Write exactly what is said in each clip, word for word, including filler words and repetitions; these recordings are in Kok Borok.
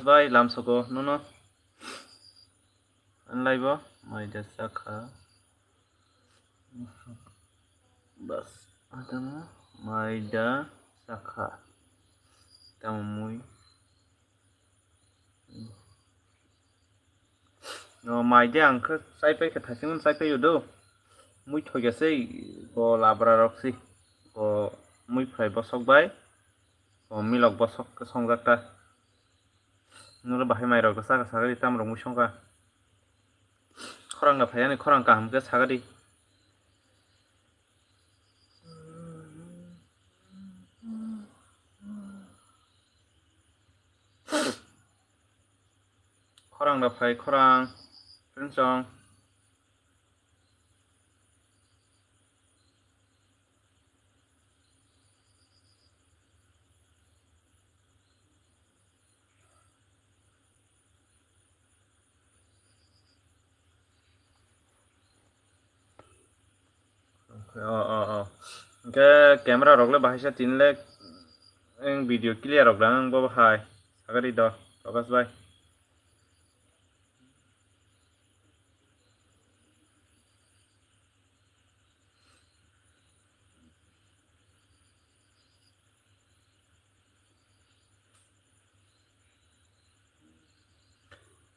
bai lamsoko nono. Anlaibo maida chakha. Bas, atama maida chakha. Tamo mui. No, maida ang khe chaipai khe thasing chaipai udo. Mui thoiga sei bo labra rok si. Bo mui phai bosok bai. Bo milok bosok khe songjak ta. Nuro bahai mai rok sakha sakha di tam rok mui songkha. Khorang da phai ani khorang kaham khe sakha di. Khorang da phai khorang. Friends song. O, o, o. Hwnkhe camera rok le bahai sa tin le, eng video clear rok da ang bo hai. Sagari do, Prakash bhai.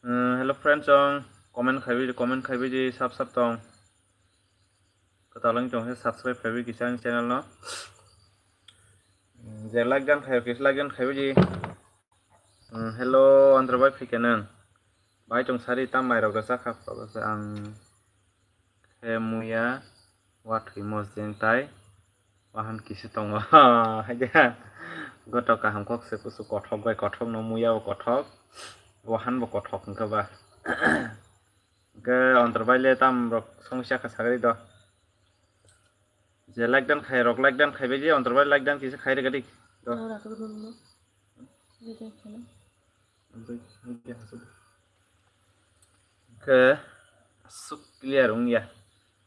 Hmm, hello friends song, comment khaibi, comment khaibi di sap sap tong. Kwtal wng tong khe subscribe khaibi kisa ang channel no. Hmm, je like dan khayo kisa like dan khaibi di. Hmm, hello, Andra bai phikha nang. Bai tong sari tam mai rok rasa kha ang. Khe muya wathwi mosjeng tai wahan kisi tongo. Haikhe goto kaham kok se kusu kothok bai kothok no muya bo kothok wahan bo kothok hwnkhe ba. Hwnkhe Antor bai le tam rok songwi sakha sagri do. Je like dan khai rok like dan khaibai je Antor bai like dan kisa khai rega di. Do. Khe aswk clear wngya.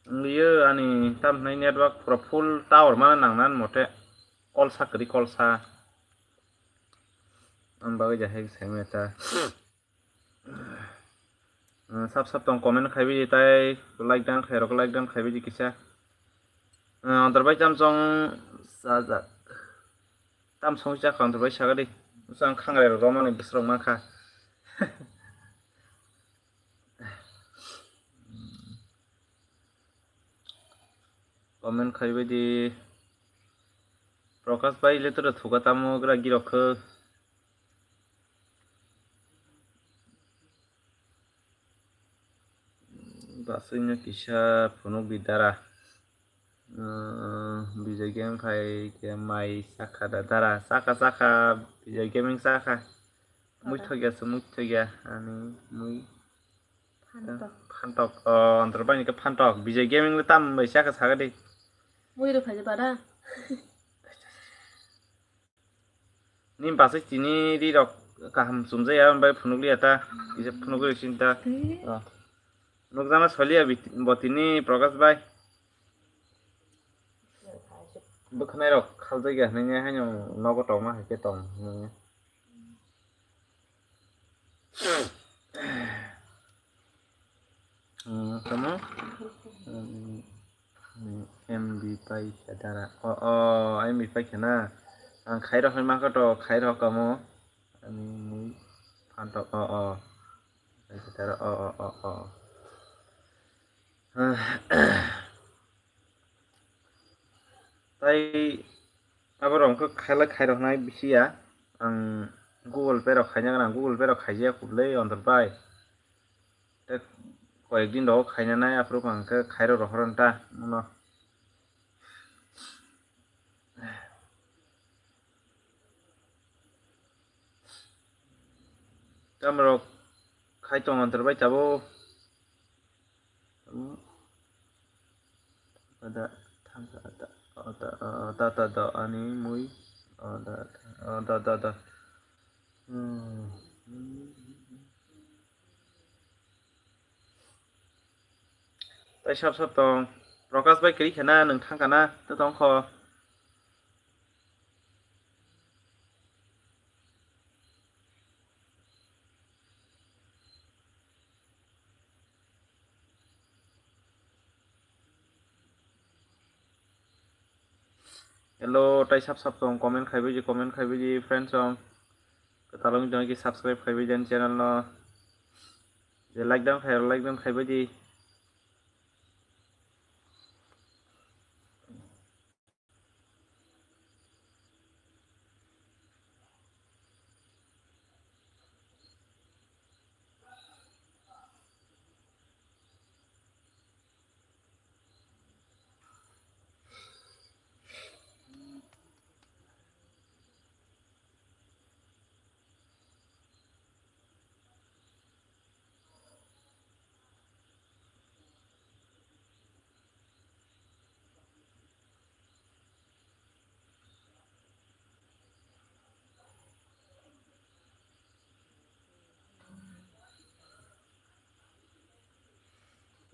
Wngya ani tam hwnwi network pura full tower mana nangna mote kolsa kwrwi kolsa. Ang bagwi jahai saimaya ta. Sap sap tong comment khaibi tei like dan khairok like dan khaibi kisa. Antor bai chamchong sajak. Tam song chakha Antor bai sagadi. Bwsang khangrai rok romani bwsrok mankha. Comment khaibai di. Prakash bai le toro thuka tamo gra girok khe. Baswino kisa phunuk di dara. Bijay game khai khe mai sakha da dara. Sakha sakha Bijay gaming sakha. Mui thokya se mui thokya ani mui. Phantok. Phantok. O, Antor bai ni khe phantok. Bijay gaming le tam bai sakha sakha di. Mui rw phai bada. Ni basai tini ri rok kaham chumjaya bai phunukliya ta. Kisa phunukli sinta. Nukjana soliya bo tini Prakash bai. Bwkhanai rok khaljagya hinwi haino nogo tongma hai khe tong. Tamo? M B paikha dara. O, o, M B paikha na. Ang khairok hai mankha to, khairok kamo. Ani mui phantok, o, o. Paikha dara, o, o, o, o. Tai abo rok khe khailai khairok nai bisi ya. Ang Google Pay rok khaina gana, Google Pay rok khaijak kubulai Antor bai. Tei koyek din rogo khaina nai aphuru ang khe khairok rohor ta mano. Tamrok khai tong Antor bai tabuk. Ada thangka ada ada ada ada ani mui ada ada ada ada. Hmm. Tai sap sap tong. Prakash bai kiri khana nung thang kana ta tong kho. Hello, tai sab sab tong comment khaibai di, comment khaibai di, friends song. Kwtal wng tong ki subscribe khaibai di ani channel no. Je like dan khai, like dan khaibai di.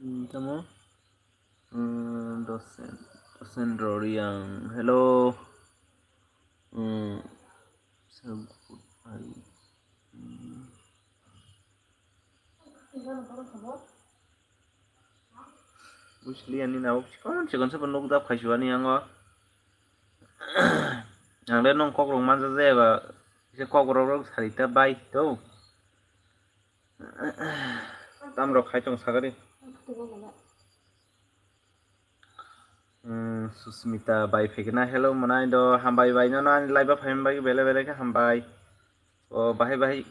Hmm, tamo? Hmm, dosen, dosen Roriang. Hello. Hmm, so good. Hmm. Buisili ani nabo chikon chikon se nukjak phaisu ani ango. Ang le nong kok rok manja jaya ba, se kok rok rok sari ta bai to. Tam rok khai tong sagari. Hmm, Susmita bai phikna, hello mwnai do, hambai bai nono ani live o phaima bagwi bele bele khe hambai. O bahai bahai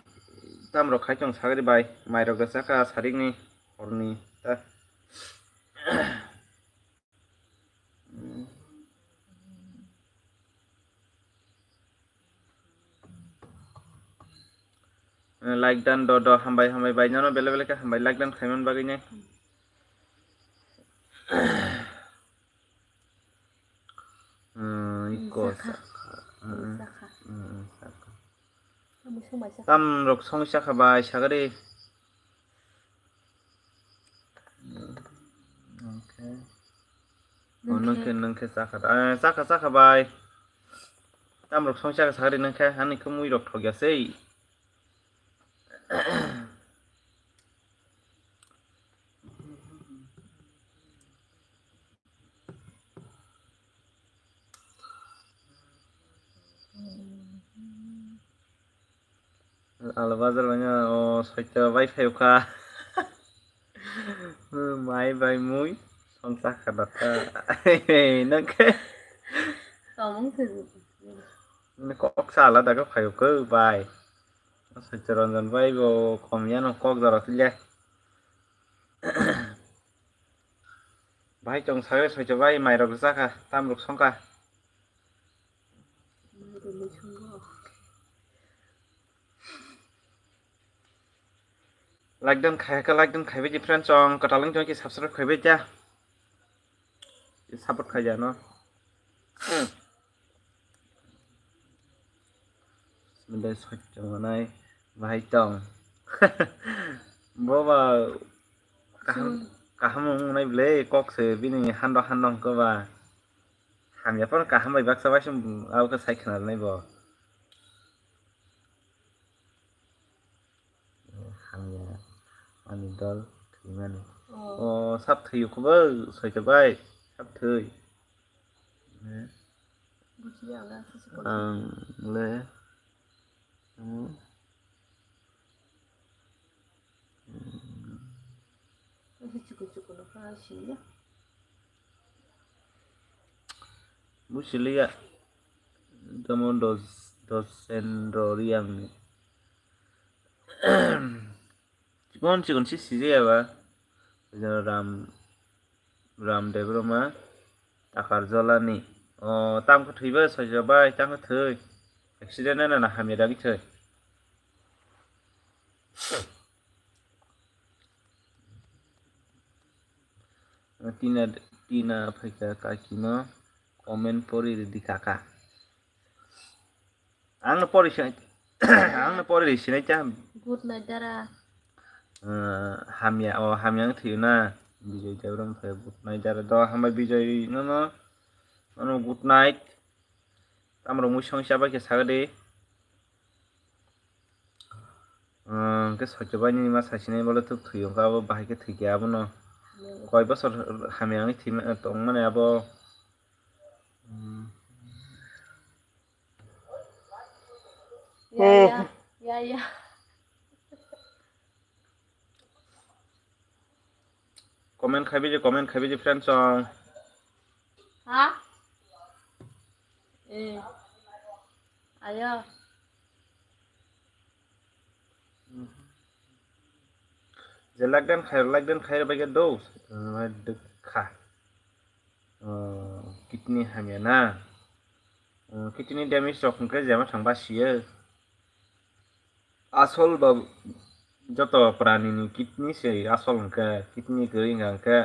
tam rok khai tong sagari bai, mai rok da chakha sarik ni horni ta. Like dan do do, hambai hambai bai nono bele bele khe hambai like dan khaiman bagwi ne. Hmm, iko sakha. Sakha. Hmm, hmm, sakha. Hmm, hmm, sakha. Tam rok song sakha bai sagari. Hmm, okay. Oh, nungkhe, nungkhe sakha. Eh, sakha, sakha bai. Tam rok song sakha sagari nungkhe, hani khe mui rok thok ya sei. Alo bazar manya o soito bai phai kha. Mai bai mui songsa khada ta. Nang khe. Tomong se. Kok sa alada khe phai kha bai. Soito Ranjan bai bo kom yano kok jora tile. Bahai tong sawi soito bai mai rok rwchakha, tam rok songkha. Like dan khai kha, like dan khai bai di friend song, kwtal wng tong ki subscribe khai bai cha. Support khai ja no. Bede soito manai bahai tong. Bo ba kaham, kaham wngnai ble kok se bini hando hando hwnkhe ba. Hamya phano kaham bai baksa bai se abo khe sai khna rwnai bo. Hamya ani dol thwimani. Oh. O sap thwi ukhubo soito bai, sap thwi. Ang le. Hmm. Hmm. Buisiliya. Tamo dos, dos sen rori ang ni. Chikon chikon si sijaya ba. Ram, Ram Debbarma, Takar Jolani. O, tamo khe thwi bai, soito bai, tamo khe thwi. Accident na na hamya dagi thwi. Tina, Tina phaikha kakino comment pori ridi kaka. Ang no pori sinai, ang no pori sinai cha. Good night dara. Eh, hamya, o hamya ang thwi na. Bijoy Debbarma phai good night dara. Do hambai Bijoy no no. No no good night. Tamro mui song sa bai khe sagadi. Hwnkhe soito bai nini ma saisinai bole tuk thwi hwnkhe abo bahai khe thwikhe abono. Koi bosor hamya wngwi thwima tongmani abo. Hmm. Ya, ya, ya, ya. Comment khai biji, comment khai biji, friends song. Ha? Eh. Ayo. Je lakden khai, lakden khai bai do. Kha. Oh, kidney hamya na. Oh, kidney damage rok hwnkhe jema thang basiyo. Asol ba joto pranini kidney se asol hwnkhe, kidney kwrwi hwnkhe,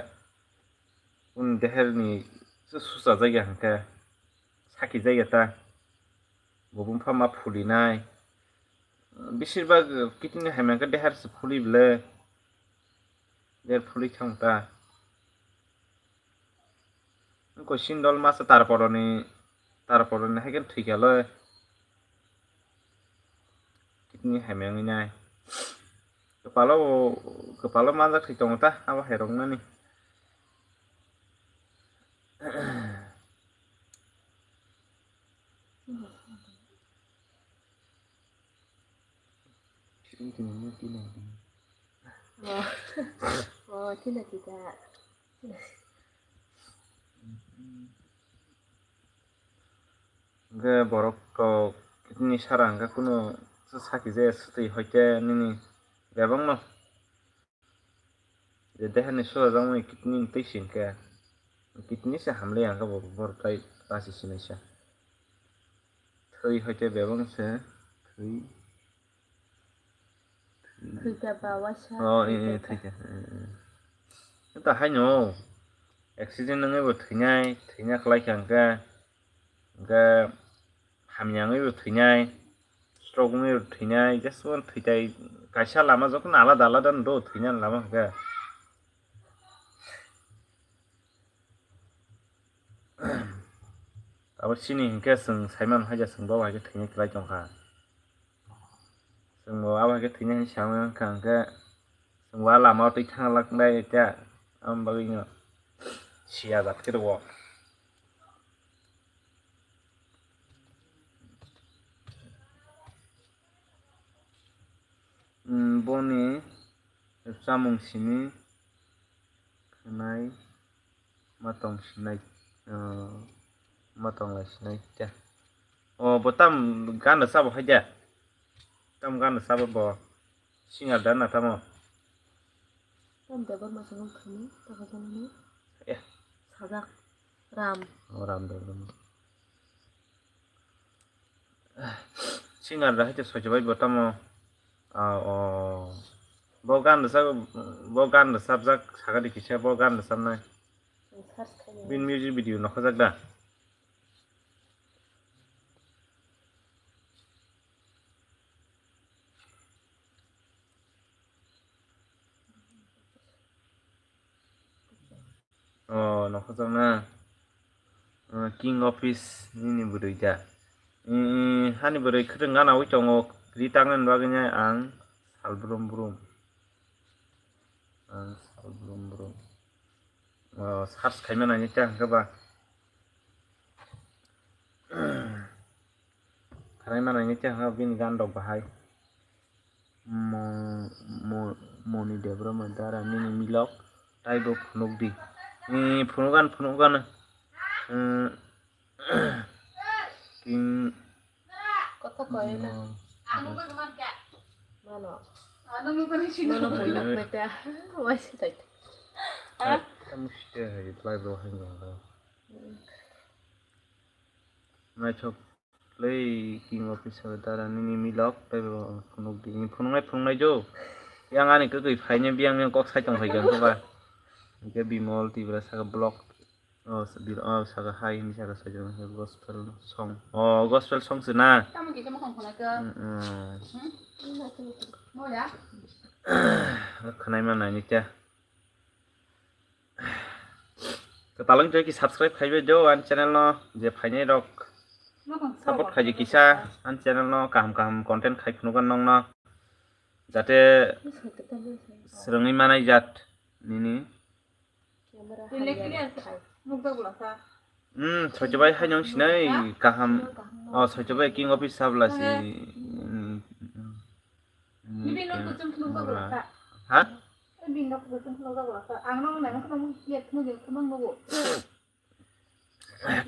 un deherni se susa jagya hwnkhe, saki jagya ta, bo bumphama phulinai. Bisir bag kidney hamya hwnkhe deher se phuli bwle, deher phuli thang ta. Wngkha sindol masa tarporoni, tarporoni hai khe thwi kha le. Kidney hamya wngwi nai. Kwpalo, kwpalo manjak thwi tongo ta, abo hai rok nani. Oh. Oh, china chita. Hwnkhe borok rok kidney sara hwnkhe kunu saki je swtwi hoite nini bebak no. Je deha ni sura jang mani kidney ni twi sing khe. Kidney se hamle ang khe bo bor kai basi sinai sa. Thwi hoite bebak se thwi. Thwi ta ba waisa. Oh, eh, eh, thwi ta. Eh, eh. Ta hai no. Accident nangwi bo thwinai, thwina khlai kha hwnkhe. Hwnkhe hamya wngwi bo thwinai, stroke wngwi bo thwinai, just one thwitai kaisa lama jotono alada alada no do thwinani lama hwnkhe. Abo chini hwnkhe chwng saiman haja chwng bo hai khe thwinai kwlai tongkha. Chwngbo abo hai khe thwinai hinwi saui mankha hwnkhe chwngbo a lama o twi thang lak nai khe aboni bagwi no siya jat khe rwo. Boni chamung simi khwnai ma tong sinai, ma tong lai sinai khe. O bo tam gan rwchabo hai de? Tam gan rwchabo bo? Singer da na tamo? Tam Debbarma se nung thani, ta kha jani. Eh. Sajak Ram. O Ram Debbarma. Singer da hai te soijabai bo tamo? Ah, o. Bo gan rwchak, bo gan rwchapjak sagadi kisa bo gan rwchapnai. Search khainai. Bini music video nokhajak da? O, nokhajak na? O, King Office nini bwrwi da? Ee, hani bwrwi kwthwng ganaui tongo, ri tangna bagwi nai ang sal brum brum. Ang sal brum brum. O, search khaima naini ta hwnkhe ba. Khanai manai ni tei hwnba bini gan rok bahai. Mo-, mo-, Moni Debbarma dara nini milok taibo phunuk di. Ni phunuk gan, phunuk gan. Hmm. King. Kotha koi na. Mo-, Mano. Mano koi na. Wai si tai. Ai, kamu sih hai, play bro hai nggak. Naithok le King Officer dara nini milok tei bo phunuk di. Phunuknai phunuknai jo. Yang ani kwtwi phaini biyang yang kok sai tong phai kha ba. Hingke Bimol Tripura saka block. O, s-, bil-, o, saka hai hini saka sai jang gospel song. O, gospel song se na. Tamo kisa mokang khuna ka. Mm, mm. Hmm? Moya. Khwnai ma nai ni kya. Kwtal wng twi ki subscribe khaibai do ani channel no, je phainai rok support khaidi kisa ani channel no, kaham kaham content khai phunukgo nongno, jate swrwngwi manai jat nini. Hmm, soichobai hai nong sinai kaham. O, soichobai King Office sabla si. Bini nok kuchung khuluk jago lakha. Ha? Bini nok kuchung khuluk jago lakha. Ang no nai khuluk yet khuluk yet khuluk nugo.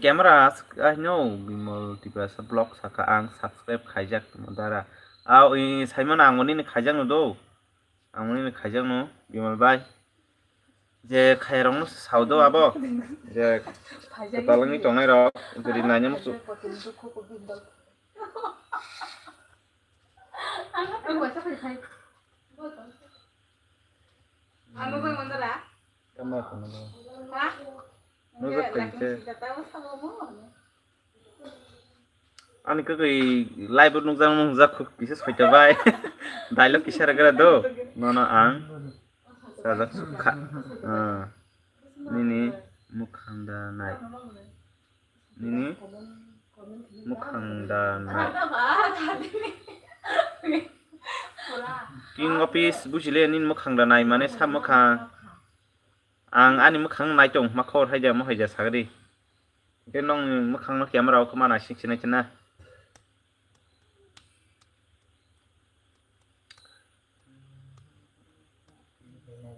Camera as-, I know, Bimal Tiprasa vlog saka ang subscribe khaijak tongmo dara. Aw, i, Simon ang nini khaijak no do. Ang nini khaijak no, Bimal bai. Je khairok no sao do abo. Je kwtalangni tongnai rok, jodi naina muchuk. Tama kono ba. Ha? Nujak khaikhe. Ani kwkwi live o nukjakmung hwnjak kisa soita bai. Dialogue kisa rwgra do. Nono ang sajak sukha. Ah. Nini mukhang da nai. Nini mukhang da nai. King Office bujile nini mukhang da nai mane sa mukhang. Ang ani mukhang nai tong ma khor haida mo haida sagri. Ke nong mukhang no camera o kma na sing sinai chana.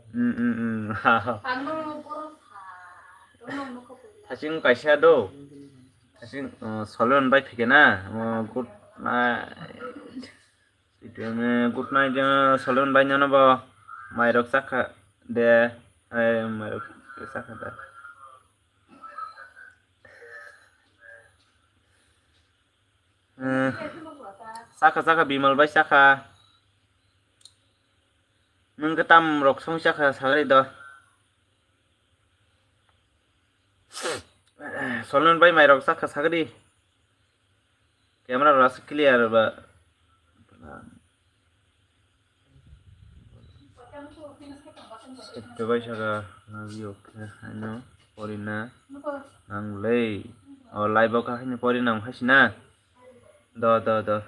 Mm, mm, mm. Thasing kaisa do. Thasing, uh, Solomon bai phikena. Uh, good night. Itu, uh, good night, uh, Solomon bai nono bo. Mairok chakha de. Eh, mairok chakha de. Eh, saka saka Bimal bai saka. Nwng khe tam rok song saka sagri do. Solomon bai mai rok saka sagri. Camera rok aswk clear ba. Tei bai saka nabiyok khe haino porina nanglei. O live o kha haino porina nang haisina. Do, do, do.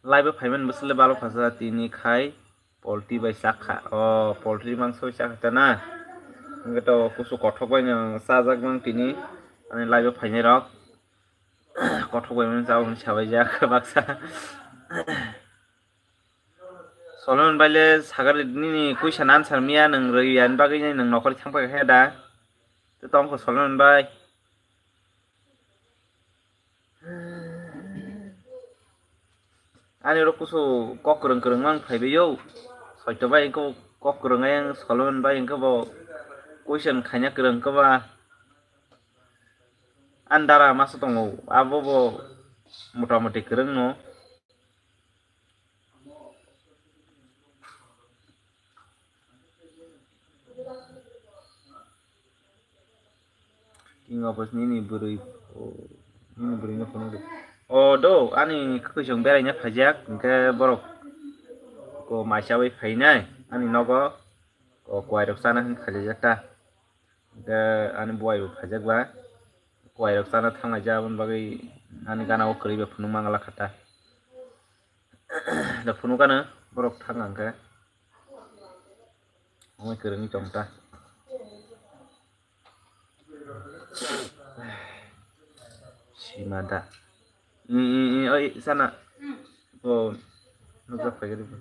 Live o phaimani bwswk le balo khasa tini khai. Poultry bai chakha. O, poultry mangso bai chakha ta na. Hwnkhe to kusu kothok bai no chajak mang tini. Ani live o phainai rok. Kothok bai mani chao hwnwi sabai jak baksa. Solomon bai le sagari nini kuisa answer miya nwng rwi ani bagwi nwng nokhorwi thang paikha da. Tei tongkho Solomon bai. Ani oro kusu kok kwrwng kwrwng mang phaibaio. Soito bai wngkhe bo kok kwrwng ayang Solomon bai wngkhe bo question khaina kwrwng wngkhe ba. Ani dara masa tongo abo bo motamoti kwrwng no. King Office nini bwrwi, o, nini bwrwi no phunuk di. O do, ani kwchwng beraina phaijak, hwnkhe borok ko mai chawi phainai, ani nogo ko kwai rok chana hwn khaijak ta. Hwnkhe ani buai bo phaijak ba, kwai rok chana thang laijak, aboni bagwi ani gana o kwrwi bai phunuk mangala kha ta. Da phunuk ano borok thang hwnkhe. Omo kwrwngwi tong ta. Sima da. I, i, i, oi, sana. Bo, nukjak phaikhe bo.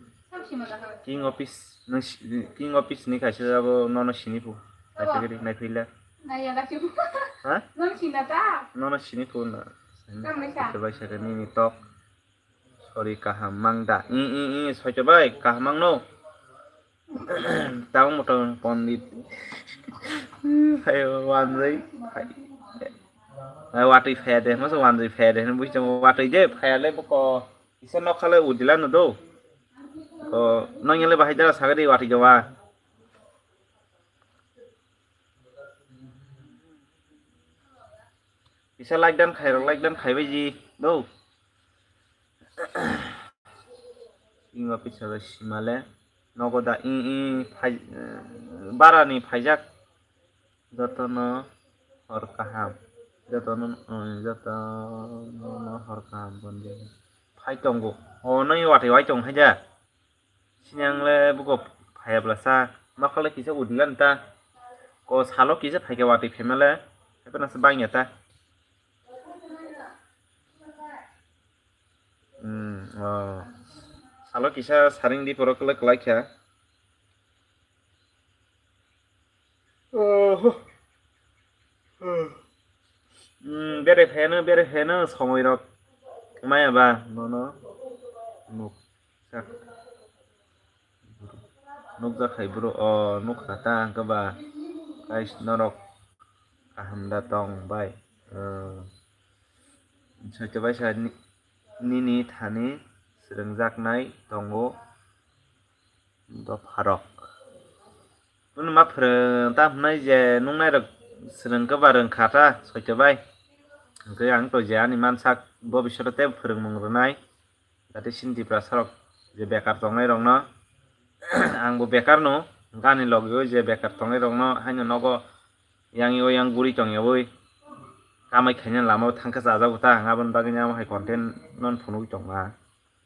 King Office, nang si-, King Office ni kaisa abo nono sini phu. Naiphai khe, naiphai le. Ha? Nono sini phu na. Bai sakhe nini tok. Sorry, kaham mang da. I, i, i, soito bai, kaham mang no. Tamo moto pondit. Hai, wanjai. Hai, watwi phaya de, masa wanjai phaya de, buji tong watwi de, phaya le boko. Isa nokha le udila no do. Ko, nong yale bahai dara sagadi watwi jawa. Kisa like dan khairok, like dan khaibai ji do. Ingo pisa bai simale nogo da i, i phai, bara ni phaijak jotono hor kaham, jotono, jotono hor kaham bonjak phai tongo. O nai watwi wai tong haja. Sini ang le buko phaiya bwlasa, nokha le kisa udila nta. Ko salo kisa phaikhe watwi phaima le, hapheno se bangya ta. Hmm, oh. Salo kisa saring di poro kwlai kwlai kha. Oh. Hmm, bere pheno, bere pheno somoi rok maya ba nono nuk sak. Nukjak hai bro, o nukha ta hwnkhe ba guys norok kaham da tong bai? Soito bai sa ni- nini thani swrwngjaknai tongo dopharok. Bono ma phwrwng ta hwnwi je nuknairok swrwng khe ba rwngkha ta soito bai. Hwnkhe ang to je ani mansak bo bisoro tei phwrwngmung rwnai. Jate chini Tiprasarok je bekar tongnairokno, angbo bekarno, hwnkhe ani logio je bekar tongnairokno haino nogo yang o yang guri tongyawi kamai khaina lamao thangkhe chajago ta, ang aboni bagwino amo hai content no phunugwi tongkha.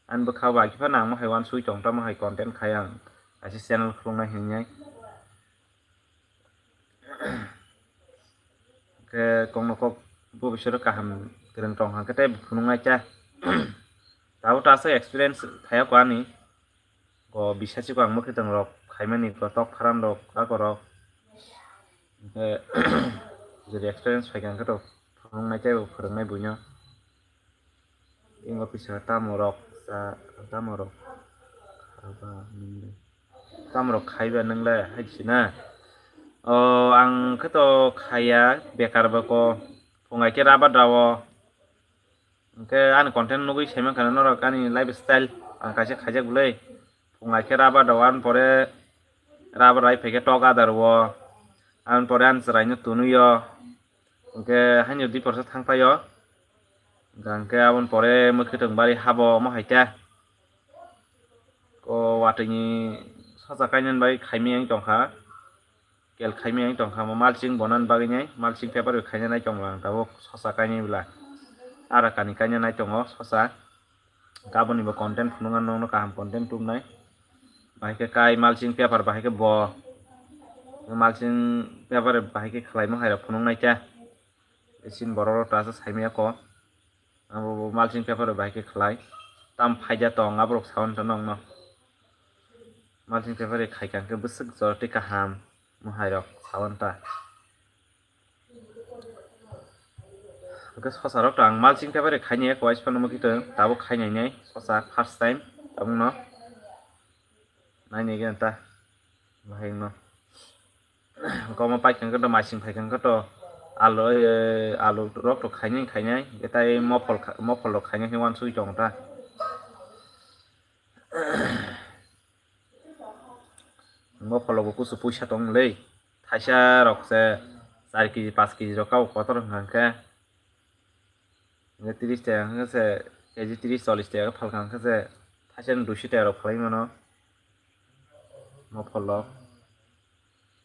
Ani bwkha bai khe phano ang mohai uansugwi tong, tamo hai content khai ang kaisa channel khuluknai hinwi. Khe kokno kok bo bisoro kaham kwrwng tong hwnkhe tei phunuknai khe. Tabuk ta aswk experience phaiya ko ani. Ko bisasi ko ang mwkhwtwng rok khaimani ko tok pharan rok ako rok. Hwnkhe jodi experience phaikha hwnkhe to phunuknai tei phwrwngnai buino. Ingo pisa tamorok sa tamorok khaba nwngle. Tamorok khaiba nwngle hai sina. O ang khe to khaiya bekar ba ko phungai khe rabar rao. Hwnkhe ani content nugwi saimankha norok ani lifestyle ang kaisa khaijak bwlwi. Phungai khe rabar rao ani pore rabar rai phaikhe tok adar o. Ani pore ani chwraino tunwi o. Hwnkhe haino dui porsa thang paio. Hwnkhe aboni pore mwkhwtwng bari habo omo hai khe. Ko watwini sosa kainani bai khaimani tongkha. Kel khaimani tongkha omo mulching bonani bagwini, mulching paper bai khaina nai tongo ang tabuk sosa kainai bwla. Ara kani kaina nai tongo sosa. Kaboni bo content phunukna nokno kaham content tubnai. Bahai khe kai mulching paper bahai khe bo. Mulching paper bahai khe khlaima hai rok phunuknai khe. Isin borok rok ta saimaya ko. Abo bo mulching paper bahai khe khlai. Tam phaida tong aborok sawan to nokno. Mulching paper khaikha khe bwswk jora tei kaham. Mohai rok sawan ta. Hwnkhe sosa rok to ang mulching paper khainai eko waisa phano mwkhwtwng tabuk khainai nai sosa first time tabukno nainai gana ta bahai no komo paikha khe to maising phaikha khe to alu alu rok to khainai khainai tei mopol mopol rok khainai khe uansugwi tongo ta. Bo pholok bo kusu puisa tong le. Thaisa rok se char kg, panch kg rok kabo kotor hwnkha khe. Hwnkhe tris taka hwnkhe se, kg tris chollish taka phalkha hwnkhe se, thaisa ni duiso taka rok phalai mano. Bo pholok.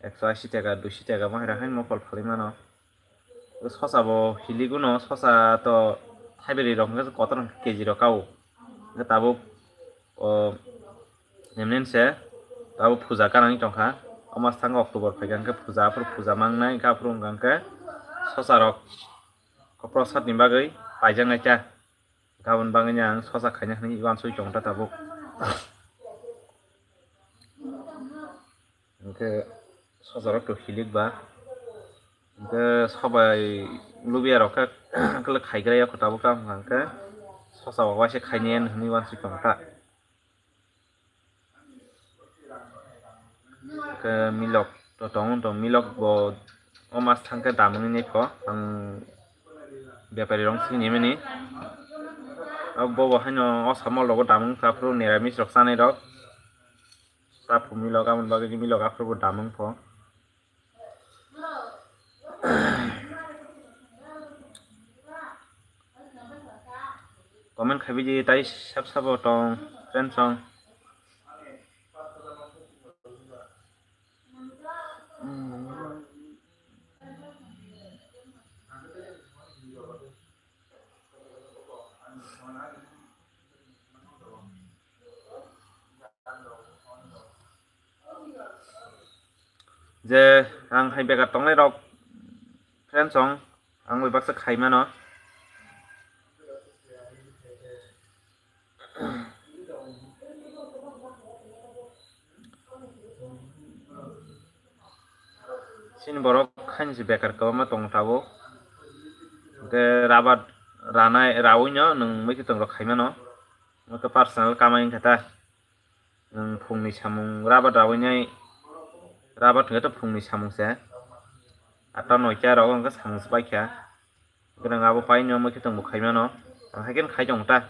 Ekso ashi taka, duiso taka bahai rok haino mopol phalwi mano. Sosa bo hilik uno, sosa to thaiberi rok hwnkhe kotor hwnkhe kg rok kao. Hwnkhe tabuk o nemnen se tabuk puja ganani tongkha. O mas thangkhe October phaikha hwnkhe puja, aphuru puja mangnai hwnkhe aphuru wngkha hwnkhe sosa rok prosad ni bagwi paijaknai ta. Gabon bagwi ang sosa khaina hwnwi uansugwi tongo ta tabuk. Hwnkhe sosa rok to hilik ba. Hwnkhe sobai lubiya rok khe khlai khaigra ya kho tabuk ta hwnkha hwnkhe sosa bo waisa khainai hwnwi uansugwi tongo ta. Hwnkhe milok to tongo, to milok bo o mas thangkhe damungni naikho ang bepari rok sini mini. Abo bo haino o samol rogo damung kha phuru niramis rok chanai rok. Chaphu milok aboni bagwi milok aphuru bo damung pho. Comment khaibi di tai sab sabo tong friends song. Je ang hai bekar tongnai rok friends song ang bai baksa khai mano. Chini borok haini se bekar kwbangma tongo tabuk. Hwnkhe rabat ranai, raui no nwng muikhwtwng rok khaimano. Hwnkhe personal kamai wngkha ta. Nwng phungni samung rabat raui nai, rabat hwnkhe to phungni samung se. Atta noita rogo hwnkhe samung se paikha. Hwnkhe nwng abo paino muikhwtwng bo khaimano. Ang haikhe khai tongo ta.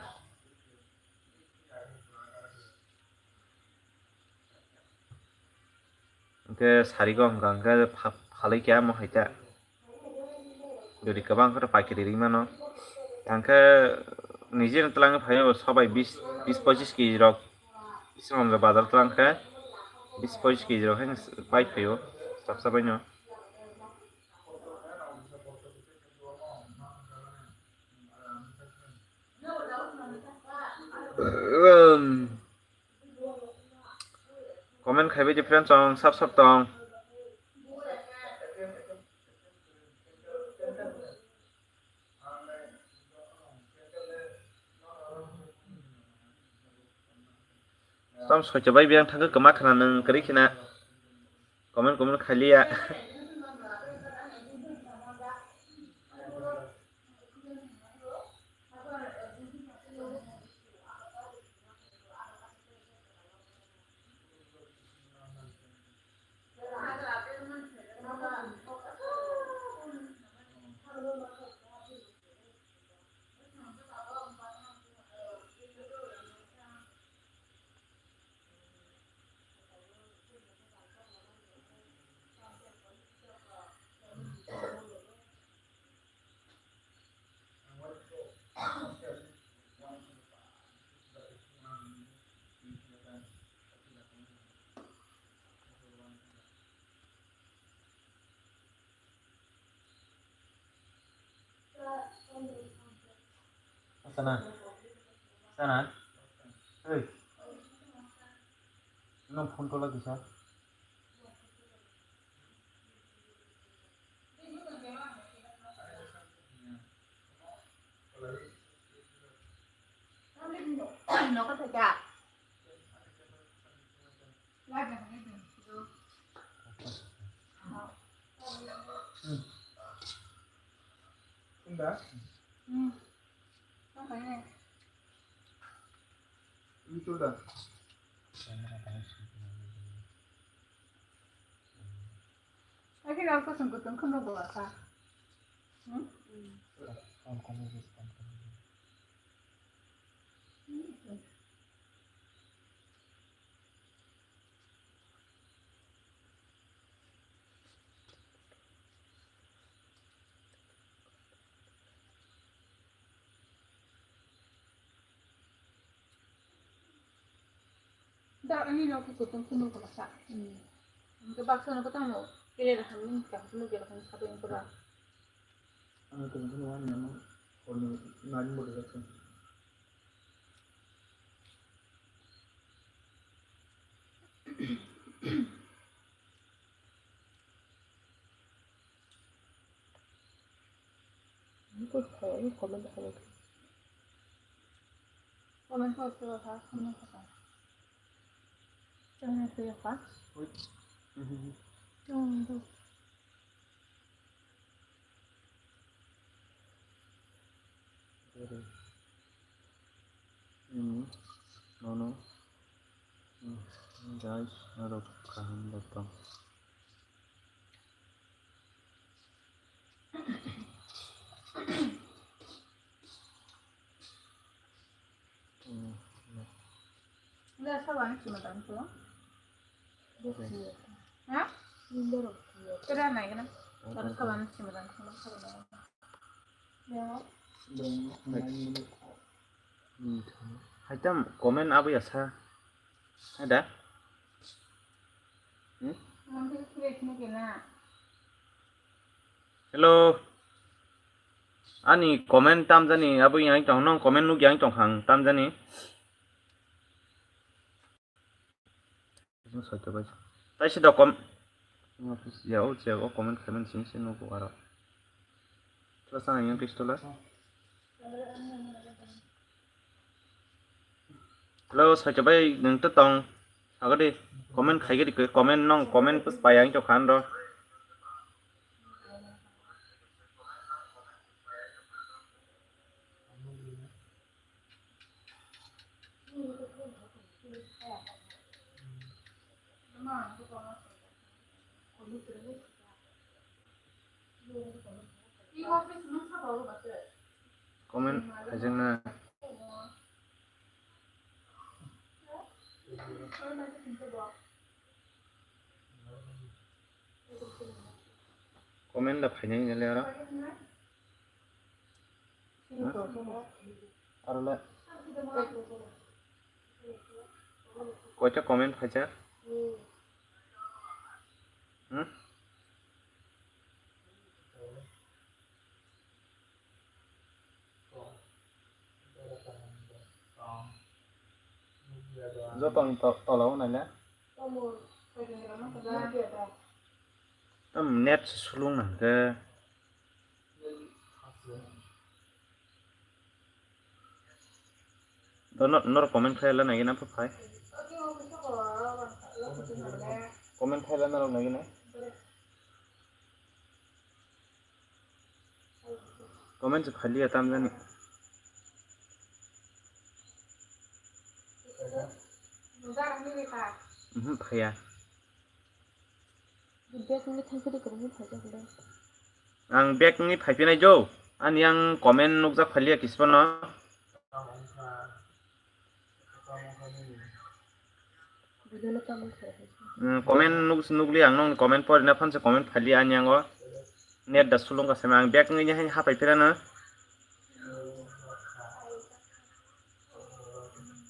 Hwnkhe sarigo hwnkha hwnkhe pha-, phalwi khe amo hai ta. Jodi kwbang khe to paikari ri mano. Hwnkhe nijini twlangwi phaio sobai bis, bis pochis kg rok. Islamabad bazar twlang khe bis pochis kg rok haino pai phaio sabsa baino. Comment khaibai di friends, tong sap sap tong. Tong soito bai biyang thangkhe kwma khna nwng kwrwi khna. Comment comment khailiya. Sana. Sana. Hey. No phone tola kisa. Akhirnya aku sungguh tunggu nunggu apa? Hmm? Da, ani no kukutung kunu kula sa. Hmm. Ke baksa no kutang mo. Kile da ham ni ka kunu kila kan sa to yang kura. Ang kunu kunu ani nama kunu nani mo da sa. Comment khayo, comment khayo. Comment khayo, comment khayo. Comment khayo, ha? Wait. Hmm, do. Hmm, no, no. Hmm, guys, narok kaham bai tong. Haitam comment abo ya sa. Ada? Hmm? Hello. Ani comment tamjani abo yang tong nong comment nuk yang tong khang tamjani. Taisi da com-, ya o je o comment khaimani simi se nugo aro. Tla sana yang pistol. Hello, sacha bai nwng to tong. Agadi comment khai gadi comment nong comment pus pai ang to khan ro. Comment hajengna. Comment da phainai nile aro. Aro le. Koita comment phaijak? Hmm? Joto ni to-, tola o naile. Tam net sulung nang khe. Do no-, norok comment khlai la nai gana phai. Comment khlai la norok nai gana. Comment se phaliya tam jani. Mhm, phaiya. Ang bag ni phaipinai jo. Ani ang comment nukjak phaliya kisipano. Mm, comment nuk-, nukli ang nokni comment porina phanse comment phaliya ani ango. Net da sulung ka sema ang bag ni hapai phirano.